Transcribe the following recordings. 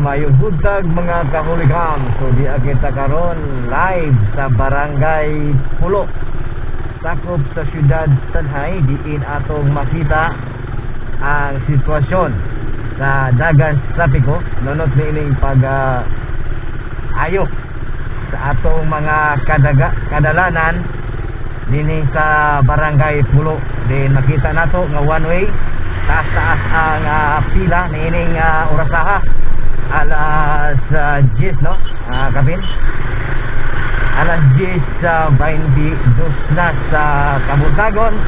Maayong buntag, mga kahulikam. So di kita karon live sa Barangay Pulo, sakop sa siyudad Tanjay, diin atong makita ang sitwasyon sa dagan trapiko nunot niining pag ayo sa atong mga kadalanan dinhi sa Barangay Pulo. Din makita nato nga one way, taas-taas ang pila niining orasaha, alas 10, no, kapin alas 10:22 na sa kabuntagon,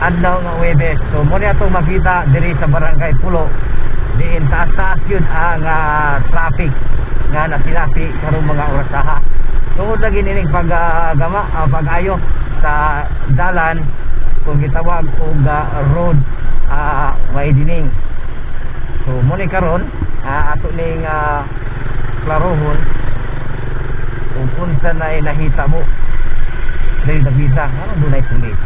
adlaw nga Huwebes. So mo ni atong makita diri sa Barangay Pulo, diin taas-taas yun ang traffic nga nasilapi karong mga orasaha tungod lagi nining paggama, pag-ayo sa dalan kung gitawag og road widening. So mo ni karon ato ning klarohon kung unsa na nahitabo diri dapita, nganong dunay pulis.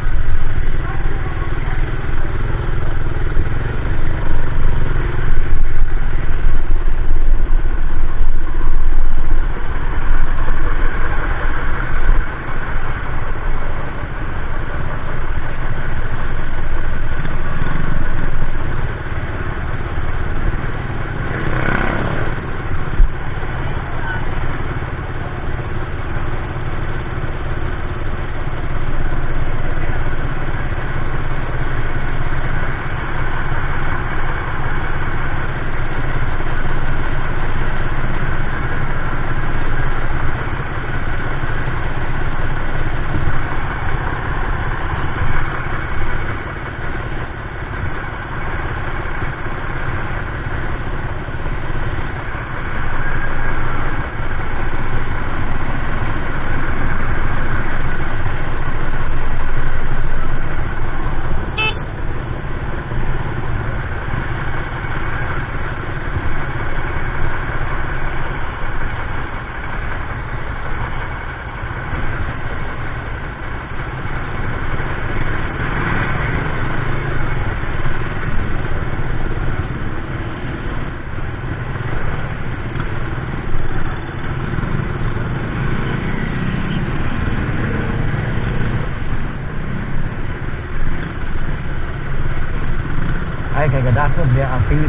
Ay, kay gadakop diya ang P.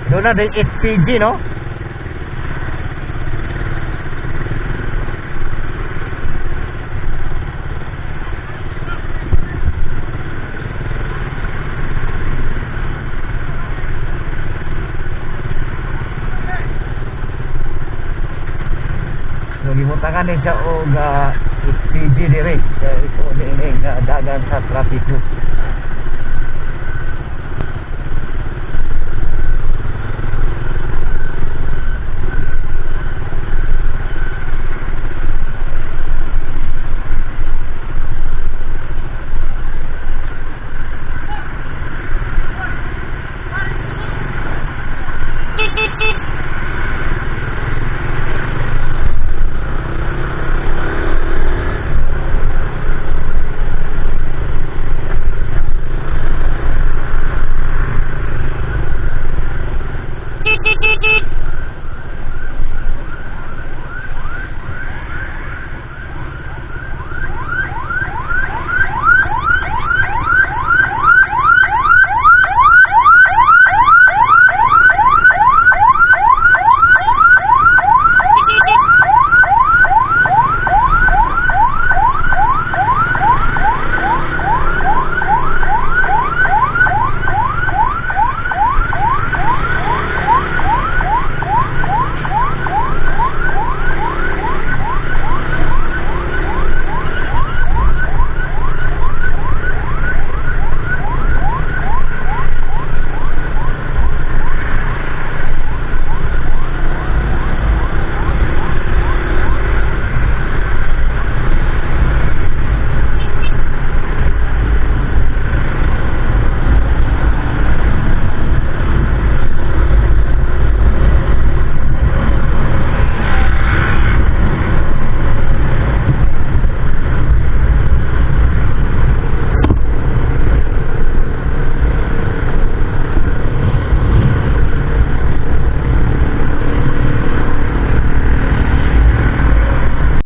Doon na din HPG, no? So gibutangan ni siya og HPG dire. Kaya ito din dagan sa trapiko.